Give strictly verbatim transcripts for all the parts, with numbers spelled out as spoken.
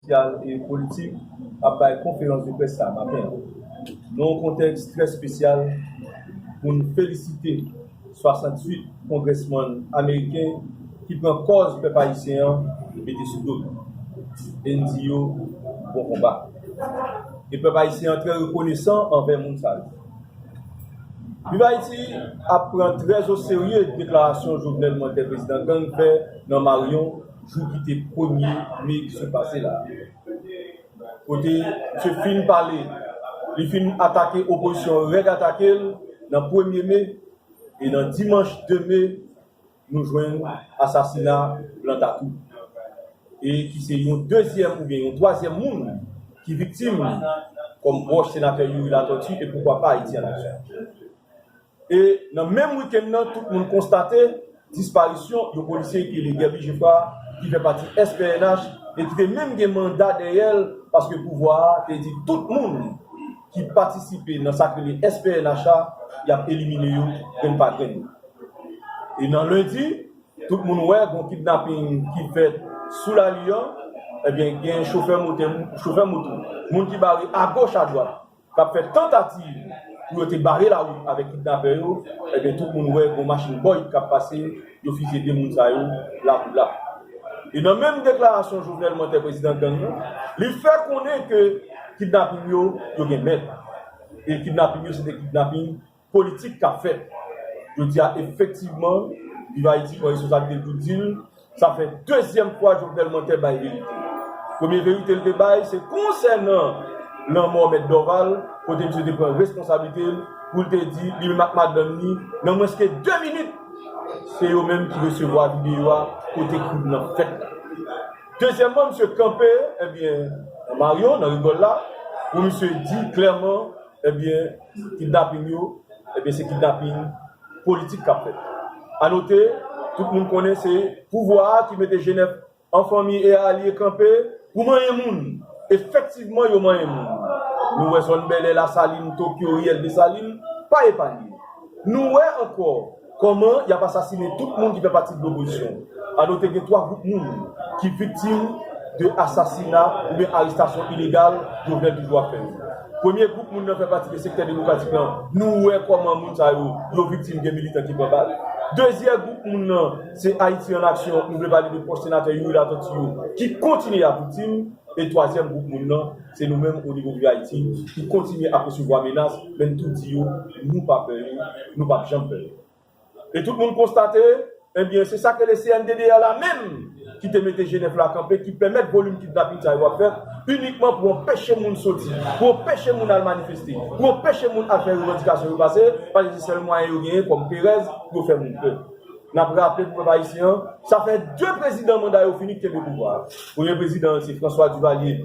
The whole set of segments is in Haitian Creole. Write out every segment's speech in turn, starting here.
sosyal e politik ap bay konferans de près sa maten an. Nan yon kontèks trè espesyal pou n felisite swasanntuit kongrèsmann ameriken ki pran kòz pèp ayisyen an mete sou do l. E n di yo bon konba. E pèp ayisyen an trè rekonesan anvè moun sa yo. Viv Ayiti ap pran trè o serye deklarasyon Jovenel Moïse, prezidan gang, fè nan Maryon, jou ki te premye me ki sot pase la. Kote misye fin pale, li fin atake opozisyon, rèd atake l nan premye me, e nan dimanch de me, nou jwenn asasina Blanc Tatou, e ki se yon dezyèm oubyen yon twazyèm moun ki viktim kòm pwòch senatè Youri Latortue, e poukwa pa Ayiti an aksyon. E nan menm wikenn nan, tout moun konstate disparisyon yon polisye ki rele Guerby Geffrard, ki fè pati S P N H, e ki te menm gen manda dèyè l, paske pouvwa a te di tout moun ki patisipe nan sa k rele S P N H la, y ap elimine yo grenn pa grenn. E nan lendi, tout moun wè gon kidnaping ki fèt sou Lali an, ebyen, gen chofè motè, chofè moto, moun ki bare agoch adwat, k ap fè tantativ pou yo te bare lawout avèk kidnapè yo, ebyen, tout moun wè gon machin Boyd k ap pase, yo fizye de moun sa yo la pou la. E nan menm deklarasyon Jovenel Moïse, prezidan gang nan, li fè konnen ke kidnaping yo, yo gen mèt. E kidnaping yo, se te kidnaping politik k ap fèt. Jodi a, efektivman, Viv Ayiti pran responsablite l pou di l, sa fè dezyèm fwa Jovenel Moïse bay verite. Premye verite l te bay, se konsènan lanmò Mèt Dorval, kote misye te pran responsablite l pou l te di, li menm ak madanm ni, nan mwens ke de minit, se yo menm ki resevwa videyo a kote krim nan fèt la. Dezyèmman, misye kanpe, ebyen, nan Maryon, nan rigòl la, pou misye di klèman, ebyen, kidnaping yo, ebyen, se kidnaping politik k ap fèt. A note, tout moun konnen se pouvwa a ki mete G nèf an fanmi e alye kanpe pou manyen moun. Efektivman, yo manyen moun. Nou wè zòn Bèlè, Lasalin, Tokyo, riyèl Desalin, pa epanye. Nou wè ankò kòman y ap asasinen tout moun ki fè pati de lopozisyon. A note gen twa gwoup moun ki viktim de asasina oubyen arestasyon ilegal Jovenel toujou ap fè yo. Premye gwoup moun nan fè pati de sektè demokratik lan. Nou wè kòman moun sa yo, yo viktim, gen militan ki pran bal. Dezyèm gwoup moun nan, se Ayiti an Aksyon, nou vle pale de pwòch senatè Youri Latortue yo, ki kontinye ap viktim. E twazyèm gwoup moun nan, se nou menm o nivo Viv Ayiti, ki kontinye ap resevwa menas, men n tou di yo, nou pa pè yo, nou p ap janm pè yo. E tout moun konstate, ebyen, se sa k rele C N D D L la menm ki te mete G nèf la kanpe, ki pèmèt volim kidnaping sa yo ap fèt, inikman pou anpeche moun soti, pou anpeche moun al manifeste, pou anpeche moun al fè revandikasyon yo pase, paske se sèl mwayen yo genyen kòm perèz pou yo fè moun pè. N ap raple pou pèp ayisyen an, sa fè de prezidan manda yo fini ki kenbe pouvwa a. Premye prezidan an se François Duvalier.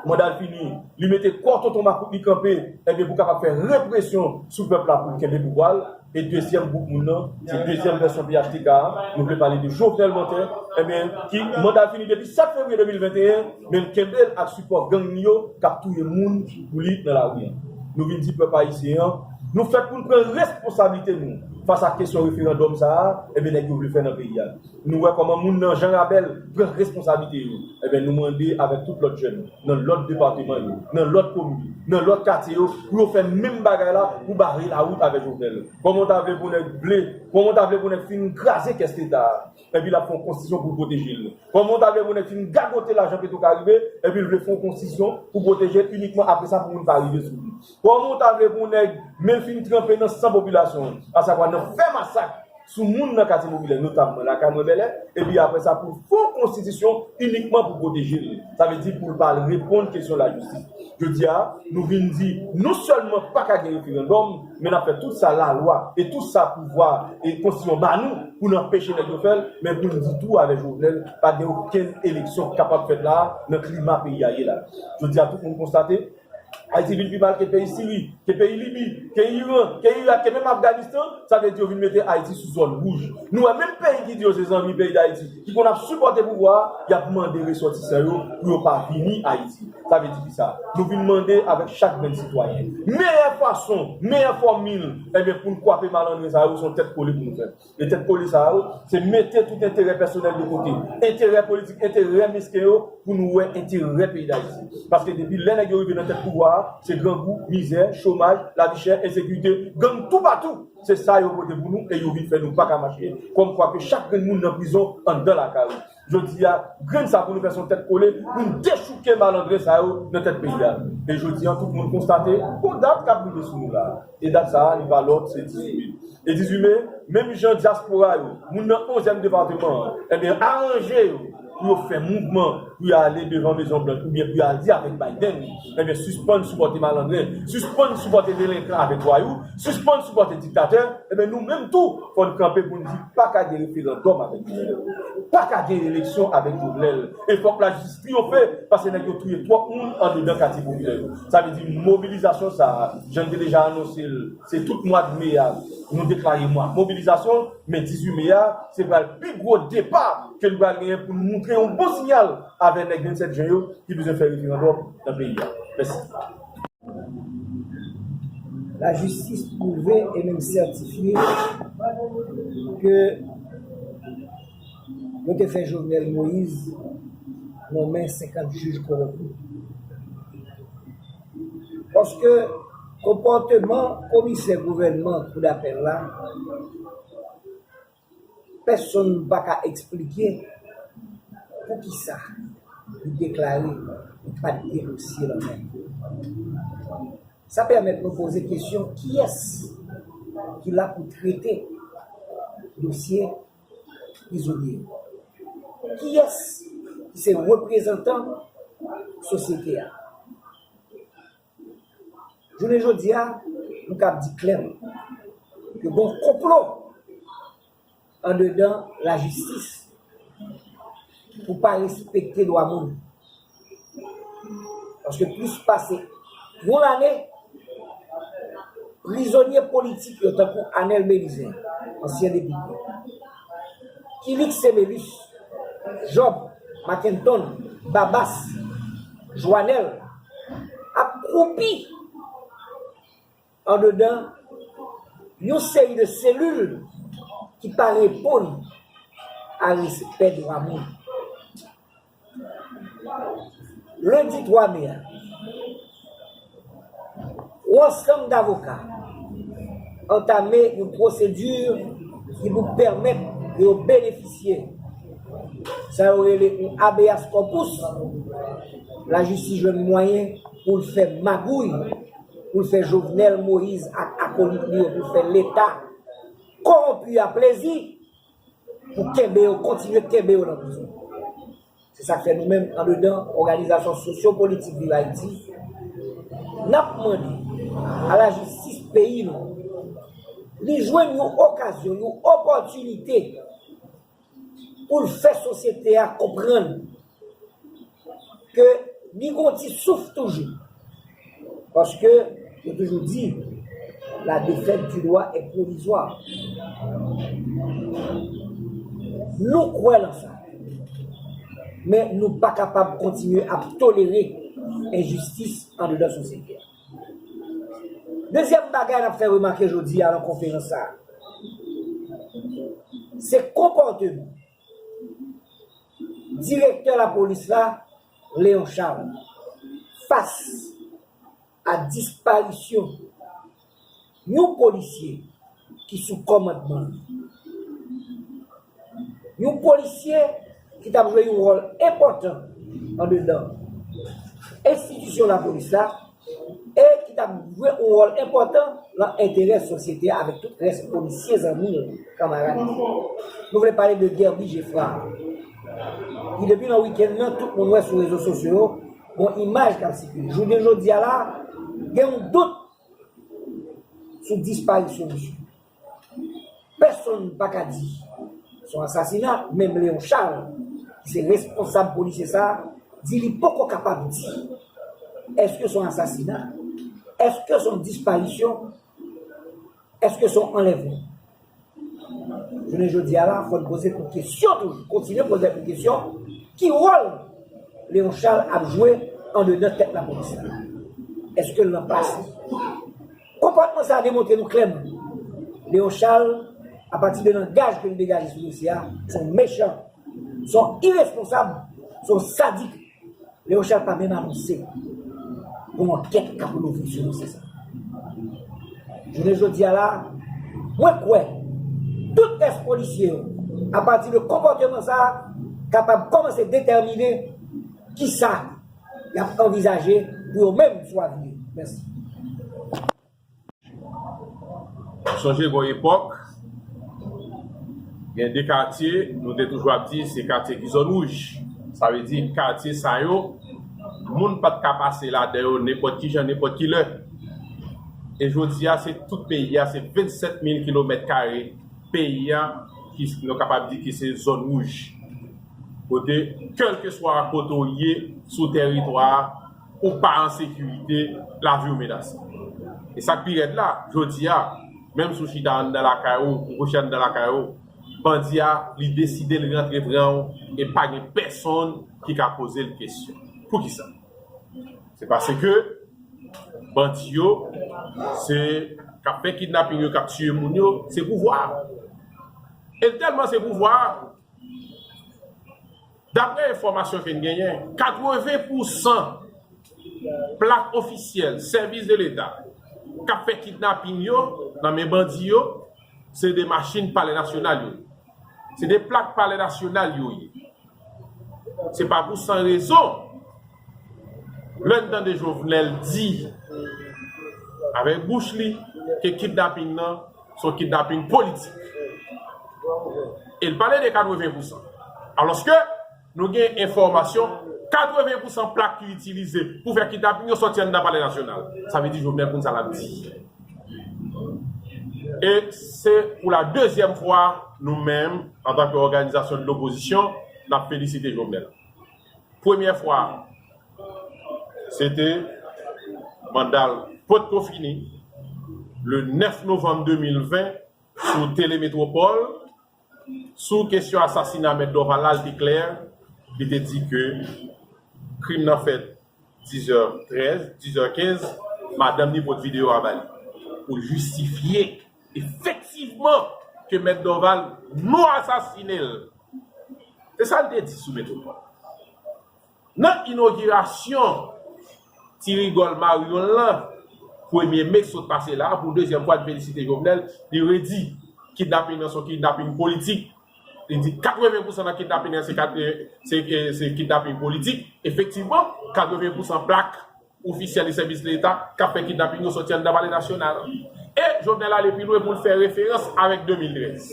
Manda l fini, li mete kò tonton makout li kanpe, ebyen, pou kapab fè represyon sou pèp la pou l kenbe pouvwa l. E dezyèm gwoup moun nan, se dezyèm vèsyon P H T K a, nou vle pale de Jovenel Moïse, ebyen, ki manda l fini depi sèt fevriye de mil venteyen, men l kenbe l ak sipò gang li yo k ap touye moun pou li nan lari a. Nou vin di pèp ayisyen an, nou fèt pou n pran responsablite nou fas a kesyon referandòm sa a, ebyen, nèg yo vle fè nan peyi a. Nou wè kòman moun nan Jan Rabèl pran responsablite yo. Ebyen, nou mande avèk tout lòt jèn, nan lòt depatman yo, nan lòt komin, nan lòt katye yo, pou yo fè menm bagay la, pou bare lawout avèk Jovenel. Kòman w ta vle pou nèg vle, kòman w ta vle pou nèg fin kraze kès leta a, epi l ap fè yon konstitisyon pou l pwoteje l? Kòman w ta vle pou nèg fin gagote lajan Petro Caribe, epi l vle fè yon konstitisyon pou pwoteje l inikman apre sa pou moun pa rive sou li? Kòman w ta vle pou nèg men l fin tranpe nan san popilasyon an, asavwa nan fè masak sou moun nan katye popilè, notamman lakay mwen Bèlè, epi apre sa pou l fè yon konstitisyon inikman pou pwoteje l? Sa vle di pou l pa al reponn kesyon lajistis. Jodi a, nou vin di, non sèlman pa ka gen referandòm, men n ap fè tout sa lalwa e tout sa pouvwa e konstitisyon ba nou pou n anpeche nèg yo fè l, men pou n di tou avèk Jovenel, pa gen okenn eleksyon k kapab fèt la a nan klima peyi a ye la. Jodi a, tout moun konstate, Ayiti vin pi mal ke peyi Siri, ke peyi Libi, ke Iran, ke Irak, ke menm Afganistan, sa vle di yo vin mete Ayiti sou zòn wouj. Nou wè menm peyi ki di yo se zanmi peyi Dayiti, ki konn ap sipòte pouvwa a, y ap mande resòtisan yo pou yo pa vini Ayiti. Sa vle di kisa? Nou vin mande avèk chak grenn sitwayen. Meyè fason, meyè fòmil, ebyen, pou n kwape malandren sa yo, se yon tèt kole pou nou fè. E tèt kole sa yo, se mete tout enterè pèsonèl de kote. Enterè politik, enterè mesken yo, pou nou wè enterè peyi Dayiti. Paske depi lè nèg yo rive nan tèt pouvwa a, se grangou, mizè, chomaj, lavi chè, ensekirite, gang toupatou. Se sa yo pote pou nou e yo vin fè nou pa ka mache. Kòmkwa ke chak grenn moun nan prizon anndan lakay ou. Jodi a, grenn sa pou nou fè se yon tèt kole, pou n dechouke malandren sa yo nan tèt peyi a. E jodi a, tout moun konstate, gon dat k ap rive sou nou la. E dat sa a, li pa lòt, se dizuit me. E dizuit me, menm jan dyaspora yo, moun nan onzyèm depatman an, ebyen, aranje yo pou yo fè mouvman, pou yo ale devan Mezon Blanch, oubyen pou yo al di avèk Biden, ebyen, sispann sipòte malandren, sispann sipòte delenkan avèk vwayou, sispann sipòte diktatè, ebyen, nou menm tou, fò n kanpe pou n di, pa ka gen referandòm avèk Jovenel. Pa ka gen eleksyon avèk Jovenel. E fòk lajistis triyonfe, paske nèg yo touye twòp moun andedan katye popilè yo. Sa vle di mobilizasyon sa a, jan n te deja anonse l, se tout mwa de me a, nou deklare mwa mobilizasyon, men dizuit me a, se pral pi gwo depa ke nou pral genyen pou nou montre yon bon siyal avè nèg vennsèt jen yo ki bezwen fè referandòm nan peyi a. Mèsi. Lajistis pwouve e menm sètifye ke yo te fè Jovenel Moïse nonmen senkant jij kowonpi. Paske konpòteman komisè gouvènman koudapèl la, pèsonn pa ka eksplike poukisa li deklare li pa t gen dosye nan men. Sa pèmèt nou poze kesyon, kiyès ki la pou trete dosye prizonye yo? Kiyès ki se reprezantan sosyete a? Jounen jodi a, nou kab di klèman ke gon konplo andedan lajistis pou pa respekte dwa moun. Paske plis pase yon lane, prizonye politik yo tankou Anel Belizaire, ansyen depite, Kilix Semelus, Job, Mackenton, Babas, Joanel ap kwoupi andedan yon seri de selil ki pa reponn a respè dwa moun. Lendi twa me a, yon ansanm davoka antame yon pwosedi ki pou pèmèt yo benefisye sa yo rele yon habeas corpus. Lajistis jwenn mwayen pou l fè magouy, pou l fè Jovenel Moïse ak akolit li yo, pou l fè Leta kowonpi a plezi, pou kenbe yo, kontinye kenbe yo nan prizon. Se sa k fè nou menm, andedan òganizasyon sosyopolitik Viv Ayiti, n ap mande a lajistis peyi nou, li jwenn yon okazyon, yon opòtinite pou l fè sosyete a konprann ke li gon ti souf toujou. Paske yo toujou di, la défaite du droit est provisoire. Nou kwè nan sa. Men nou pa kapab kontinye ap tolere enjistis andedan sosyete a. Dezyèm bagay n ap fè remake jodi a nan konferans sa a, se konpòteman direktè lapolis la, Léon Charles, fas a disparisyon yon polisye ki sou kòmandman l. Yon polisye ki t ap jwe yon wòl enpòtan andedan enstitisyon lapolis la e ki t ap jwe yon wòl enpòtan nan enterè sosyete a avèk tout rès polisye zanmi l, kanmarad li. Nou vle pale de Guerby Geffrard, ki depi nan wikenn nan, tout moun wè sou rezo sosyo yo, gon imaj k ap sikile. Jounen jodi a la, gen yon dout sou disparisyon misye. Pèsonn pa ka di se yon asasina, menm Léon Charles, ki se responsab polisye sa a, di li poko kapab di èske se yon asasina Èske se yon disparisyon? Èske se yon anlèvman? Jounen jodi a la, fò n poze pou kesyon toujou, kontinye poze pou kesyon, ki wòl Léon Charles ap jwe andedan tèt lapolis la? Èske l nan plas li? Konpòtman sa a demontre nou klèman, Léon Charles, apati de langaj ke l degaje sou dosye a, se yon mechan, se yon iresponsab, se yon sadik. Léon Charles pa menm anonse pou yon ankèt k ap louvri sou dosye sa. Jounen jodi a la, mwen kwè tout rès polisye yo, apati de konpòtman sa a, kapab kòmanse detèmine kisa y ap anvizaje pou yo menm sou avni yo. Mèsi. M sonje gen yon epòk, gen de katye, nou te toujou ap di se katye ki zòn wouj. Sa vle di katye sa yo, moun pa t ka pase ladan yo nenpòt ki jan, nenpòt ki lè. E jodi a, se tout peyi a, se vennsèt mil kilomèt kare peyi a ki nou kapab di ki se zòn wouj. Kote, kèlkeswa kote w ye sou tèritwa a, ou pa an sekirite, lavi w menase. E sa k pi rèd la, jodi a, menm si w chita anndan lakay ou, ou kouche anndan lakay ou, bandi a, li deside l rantre pran w e pa gen pèsonn ki ka poze l kesyon. Poukisa? Se paske bandi yo, se k ap fè kidnaping yo, k ap tiye moun yo, se pouvwa a. E tèlman se pouvwa a, daprè enfòmasyon ke n genyen, katreven pousan plak ofisyèl sèvis de leta k ap fè kidnaping yo nan men bandi yo, se de machin Palè Nasyonal yo ye. Se de plak Palè Nasyonal yo ye. Se pa pou san rezon lè n tande Jovenel di avèk bouch li ke kidnaping nan se yon kidnaping politik. E l pale de katreven pousan. Alòske nou gen enfòmasyon, katreven pousan plak ki itilize pou fè kidnaping yo sòti anndan Palè Nasyonal. Sa vle di Jovenel konn sa l ap di. E se pou la dezyèm fwa, nou menm, antanke òganizasyon de lopozisyon, n ap felisite Jovenel. Premyè fwa, se te manda l potko fini, le nèf novanm de mil ven, sou Tele Metropole, sou kesyon asasina Mèt Dorval la, l te klè, li te di ke krim nan fèt dizè trèz, dizè kenz, madanm li pot videyo a ba li pou l jistifye efektivman ke Mèt Dorval nou asasinen l. Se sa l te di sou Metropole. Nan inogirasyon ti rigòl Marion lan, premye me k sot pase la a, pou dezyèm fwa, li felisite Jovenel, li redi kidnaping nan se yon kidnaping politik. Li di katreven pousan nan kidnaping nan se, se, se kidnaping politik. Efektivman, katreven pousan plak ofisyèl e sèvis leta k ap fè kidnaping yo sòti anndan Palè Nasyonal. E Jovenel ale pi lwen pou l fè referans avèk de mil trèz.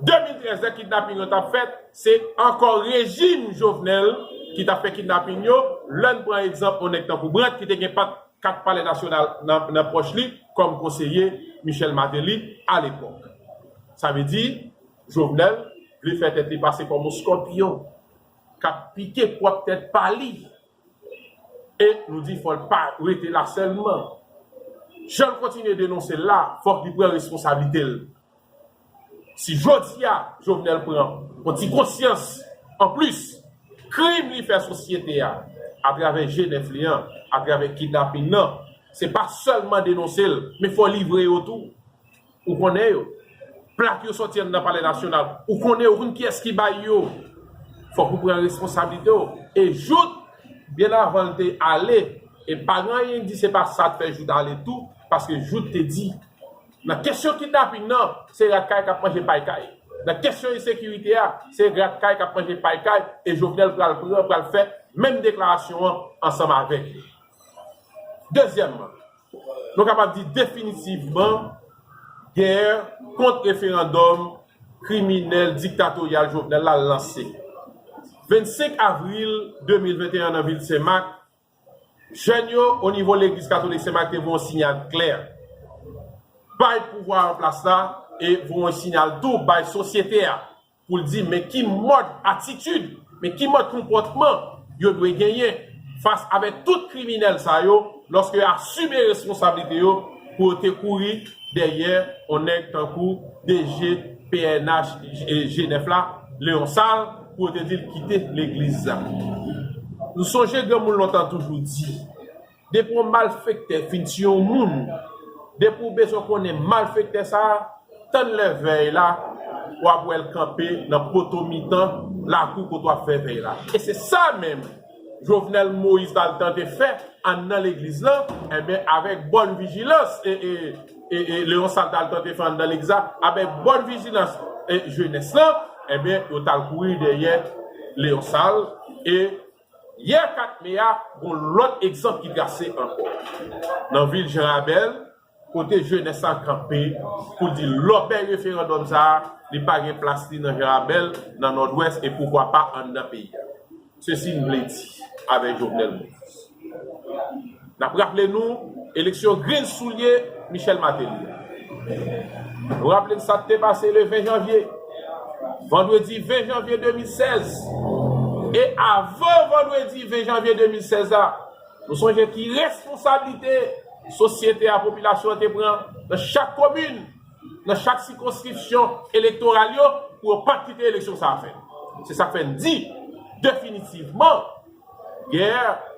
De mil trèz, lè kidnaping yo t ap fèt, se ankò rejim Jovenel ki t ap fè kidnaping yo. Lè n pran egzanp yon nèg tankou Brandt ki te gen pat, kat Palè Nasyonal nan, nan pòch li kòm konseye Michel Martelly alepòk. Sa vle di, Jovenel vle fè tèt li pase kòm yon skòpyon k ap pike pwòp tèt pa li. E nou di fò l pa rete la sèlman. Jan l kontinye denonse l la, fòk li pran responsablite l. Si jodi a, Jovenel pran yon ti konsyans anplis, krim li fè sosyete a, atravè G nèf li an, atravè kidnaping nan, se pa sèlman denonse l, men fò livre yo tou. Ou konnen yo. Plak yo sòti anndan Palè Nasyonal. Ou konnen yo, ou konn kiyès ki bay yo. Fòk ou pran responsablite w. E Jout, byen avan l te ale, e pa gen anyen ki di se pa sa k fè Jout ale tou, paske Jout te di, nan kesyon kidnaping nan, se rat kay k ap manje pay kay. Nan kesyon ensekirite a, se rat kay k ap manje pay kay, e Jovenel pral pran, pral fè menm deklarasyon an ansanm avèk yo. Dezyèmman, nou kapab di definitivman, gè kont referandòm kriminèl diktatoryal Jovenel la lanse. Vennsenk avril de mil venteyen nan vil Senmak, jèn yo o nivo legliz katolik Senmak te voye yon siyal klè bay pouvwa an plas la e voye yon siyal tou bay sosyete a pou l di men ki mòd atitid, men ki mòd konpòtman yo dwe genyen fas avèk tout kriminèl sa yo, lòske yo asime responsablite yo pou yo te kouri dèyè yon nèg tankou D G P N H G nèf la, Leon Sal, pou yo te di l kite legliz la. Nou sonje granmoun lontan toujou di, depi yon malfektè fin tiye yon moun, depi w bezwen konnen malfektè sa a, tann lè vèy la, w ap wè l kanpe nan poto mitan lakou kote w ap fè vèy la. E se sa menm Jovenel Moïse t al tante fè anndan legliz lan, enben, avèk bòn vijilans, e, e, e, e Leon Sal t al tante fè anndan legliz la, avèk bòn vijilans e jenès lan, enben, yo t al kouri dèyè Leon Sal, e yè kat me a, gon lòt egzanp ki trase ankò. Nan vil Jan Rabèl, kote jenès la kanpe pou l di lòbèy referandòm sa a, li pa gen plas li nan Jan Rabèl, nan Nòdwès e poukwa pa anndan peyi a. Se sa n vle di avèk Jovenel Moïse. N ap raple nou, eleksyon grenn soulye Michel Martelly. Nou raple n sa k te pase le ven janvye, vandredi ven janvye de mil sèz. E avan vandredi ven janvye de mil sèz la, nou sonje ki responsablite sosyete a, popilasyon an te pran nan chak komin, nan chak sikonskripsyon elektoral yo, pou yo pa t kite eleksyon sa a fèt. Se sa k fè n di, definitivman, gè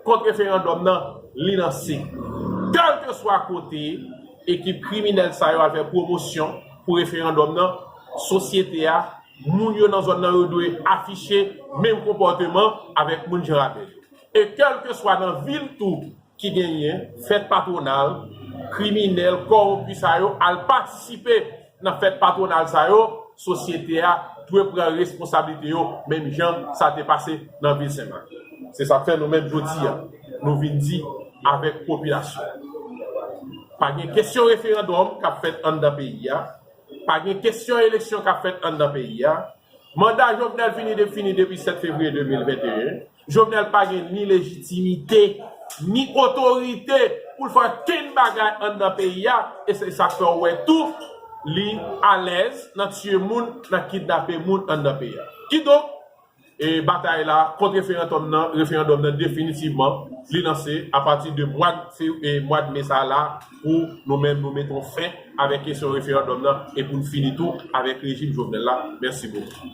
kont referandòm nan, li lanse. Kèlkeswa kote ekip kriminèl sa yo al fè pwomosyon pou referandòm nan, sosyete a, moun yo nan zòn nan, yo dwe afiche menm konpòteman avèk moun Jan Rabèl yo. E kèlkeswa nan vil tou ki genyen fèt patwonal, kriminèl, kòwonpi sa yo al patisipe nan fèt patwonal sa yo, sosyete a dwe pran responsablite yo, menm jan sa te pase nan vil Senmak. Se sa k fè nou menm jodi a, nou vin di avèk popilasyon. Pa gen kesyon referandòm k ap fèt anndan peyi a. Pa gen kesyon eleksyon k ap fèt anndan peyi a. Manda Jovenel fini de, fini depi sèt fevriye de mil venteyen. Jovenel pa gen ni lejitimite, ni otorite pou l fè kenn bagay anndan peyi a. E se sa k fè w wè tou, li alèz nan tiye moun, nan kidnape moun anndan peyi a. Kidonk, e batay la kont referandòm nan, referandòm nan definitivman, li lanse apati de mwa de fe-, e mwa de me sa la, pou nou menm nou mete yon fen avèk kesyon referandòm nan e pou n fini tou avèk rejim Jovenel la. Mèsi bokou.